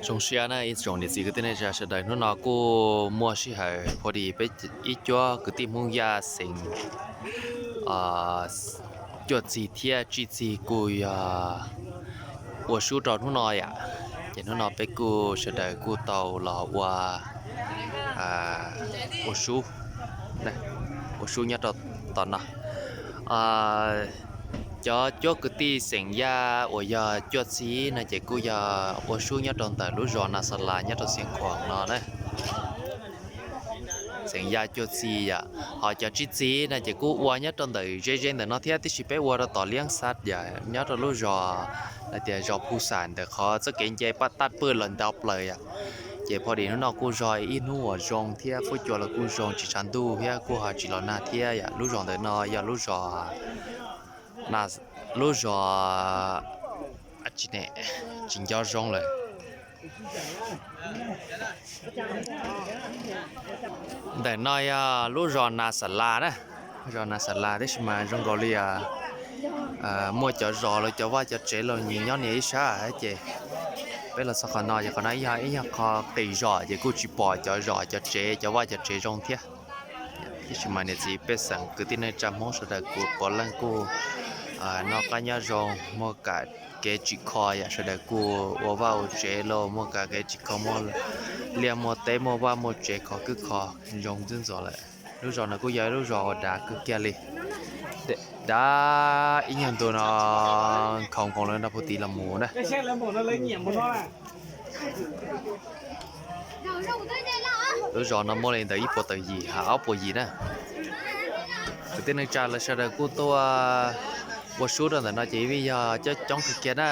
Zoo siab na ib tsoom niam txiv kwv tij neej tsa sawv daws, hnub no kuj muaj sij hawm phooj ywg peb ib cuab kwv tij Hmoob Yaj xeem Cuaj Txig thiab Tsib Txig kuj yog ua sub rau hnub no yom. Ces hnub no peb kuj sawv daws kuj tau los ua, ua sub, ua sub nyob rau tom no. Cov cuab kwv tij xeem Yaj uas yog Cuaj Txig no ces kuj yog ua sub nyob rau ntawm lub zos Nas Xas Las nyob rau Xiav Khuam no na. Xeem Yaj Cuaj Txig yom. Ho cov Tsib Txig no ces kuj ua nyob rau ntawm ze ze ntawm no thiab, tiam sis peb ua rau tom Liab Xab yom, nyob rau lub zos hais tias zos Phu Xam ntawm qhov txoj kev nce paj taj pwj los ntau plaws yom. Ces phooj ywg, hnub no kuj zog ib hnub uas zoo thiab fuab cua los kuj zoo tsis tshav ntuj thiab kuj ho tsis los nag thiab yom. Lub zos ntawm no yog lub zos, lub zos tsis nco zoo lawm. Ntawm no yog lub zos Nas Xas Las na, zos Nas Xas Las, tiam sis mas zoo nkaus li muaj cov zos los cov vaj cov tsev los nyob niaj ib sab ces peb los txog qhov no ces qhov no ib yog ib nyuag qho qis zos ces kuj tsis pom cov zos cov tsev cov vaj cov tsev zoo thiab. Tiam sis mas niam txiv pej xeem kwv tij neej tsa Hmoob sawv daws kuj puav leej kuj noj qab nyob zoo, muaj kam kev tsim kho yom, sawv daws kuj ua vaj ua tsev los muaj kam kev tsim kho, muaj liaj muaj teb muaj vaj muaj tsev kho kwb kho zoo ntxwb ntxov lawm. Lub zos no kuj yog ib lub zos uas dav kawg kiag li. Dav ib nyuag ntu no nkhaus nkoos lawv nrog puag tid los mus na. Lub zos no muaj li ntawm ib puas tawm yim ha ob puas yim na. Kwv tij neej tsa lawv sawv daws kuj tuaj ua sub rau ntawm no ces vim yog coob coob kawg kiag na.